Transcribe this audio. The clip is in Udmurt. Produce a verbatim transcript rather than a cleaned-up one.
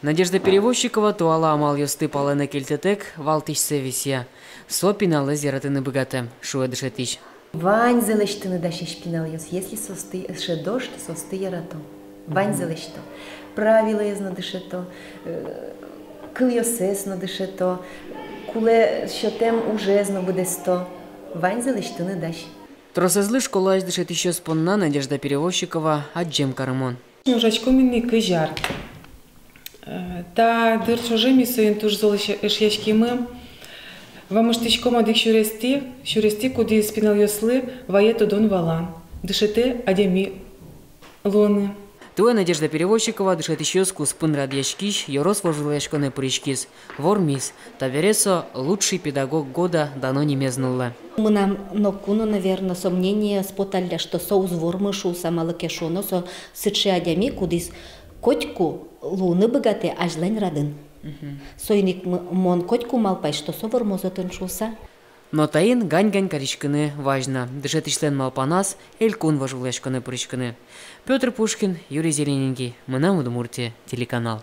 Надежда Перевозчикова туала амалъёсты палэнэ кельтэтэк валтӥсьсэ висъя. Со пиналэз яратыны быгатэ, шуэ дышетӥсь. Ваньзэ лэсьтыны дась пиналъёс, если соосты шӧдо, что соосты ярато. Ваньзэ лэсьто. Правилоез но дышето, э, кылъёссэс но дышето, кулэ сётэм ужез но быдэсто. Ваньзэ лэсьтыны дась. Тросэзлы школаысь дышетӥсьёс понна Надежда Перевозчикова адӟем карымон. Ужаськом ини кызь ар. Э, та дыр ӵоже ми соин туж зол эш-, эшъяськимы. Вамыштӥськом одӥг сюрестӥ, сюрестӥ, кудӥз пиналъёслы вае тодон-валан, дышетэ адями луыны. Туэ Надежда Перевозчикова дышетӥсьёс куспын радъяськись ёрос вожвылъяськонэ пыриськиз. Вормиз. Табере со «Лучший педагог года» дано нимез нуллэ. Мынам ноку но, наверно, сомнение ӧз поталля, что со уз вормы шуыса, малы ке шуоно, со сыӵе адями, кудӥз котьку луыны быгатэ азьлань радын. Соин ик м-, мон котьку малпай, что со вормоз отын шуыса. Но таин гань-гань кариськыны вазь на. Дышетӥсьлэн малпаназ элькун вожвылъяськонэ пыриськыны. Пётр Пушкин, Юрий Зелененький, «Мынам Удмуртие» телеканал.